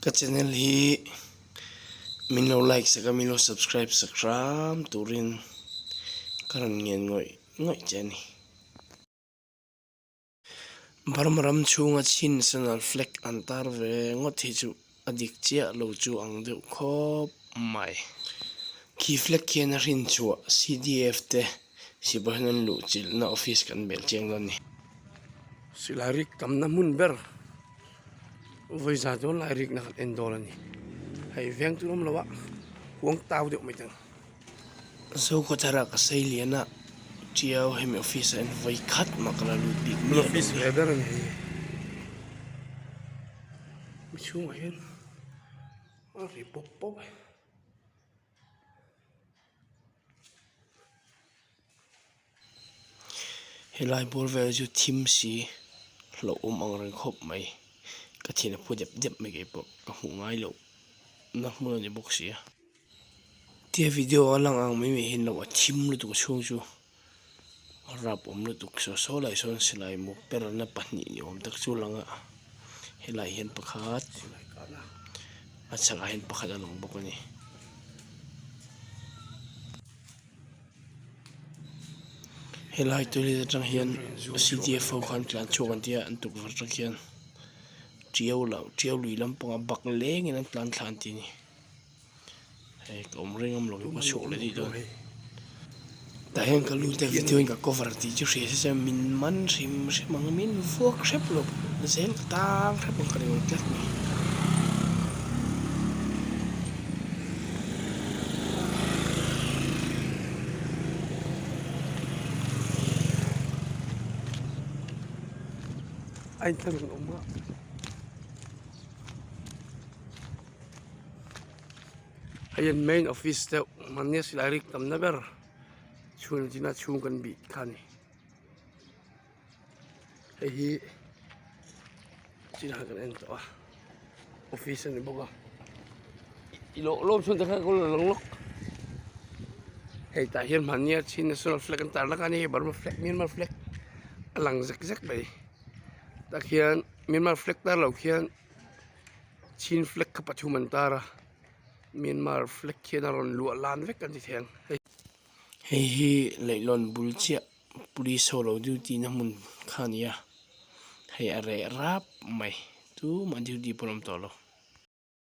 Ka channel hi min lo like sak a min lo subscribe sak hram turin ka rawn ngen ngawih ngawih che a ni. Burma ram chhunga Chin National Flag an tar ve ngawt hi chu a dik chiah lo chu ang deuh khawp mai. Khi flag khian a hrin chhuah CDF te sipai hian an luh chilhna office kan belh chiang dawn a ni. Silai rik tamna hmun ber vawi za dawn lai rikna kan en dawn a ni. Hei veng chu awm lo a huang tau deuh mai teng. Zokhawthara ka sei lian a Tiau hemi office ah hian vawi khat mah ka la lut bik miah lo Office ve ber a ni hei. Mi chhungah hian a ri pawp pawp e. Helai bawr vel chu thim si hlauhawm ang reng khawp mai ka thin a phu dep dep mai keipawh ka hmuh ngai loh na hmun a ni bawk si a. Tia video a lang ang mai mai hian lo a thim lutuk chhung chu a rap awm lutuk saw saw lai sawn silai mu perna pahnih ni awm tak chu a lang a helai hian pakhat a chhakah hian pakhat a lang bawk a ni. Helai toilet atang hian C_D_F ho khan tlan chhuak an tia an tukverh atang khian tiau lo tiau lui lampangah bak lengin an tlan thla an ti a ni. Hei ka awm reng awm lo ka chhuak leh daih dawn. Tah hian ka lut a video in ka cover tih chu hria se chuan min man hrim hrim ang min vuak hrep lo zel ka tang hrep ang ka ring tlat mai. A inthlahrun awm a. Hei an main office deuh mahnia silai rik tamna ber chhun zina chhung kan bih kha a ni hei hi chinah kan en tawh a office a ni bawk a i lawh lawm chhun te kha ka la lang lawk hei tah hian mahnia chin national flag an tar lak a ni hei burma flag myanmar flag a lang zek zek mai tah khian myanmar flag tar loh khian. Chin flag kha pathum an tar a Myanmar flag khian a rawn luah lan vek a ni thei ang hei. Hei hi leihlawn bul chiah police ho lo duty na hmun kha a ni a hei a reh rap mai tumah duty pawh an awm tawh lo.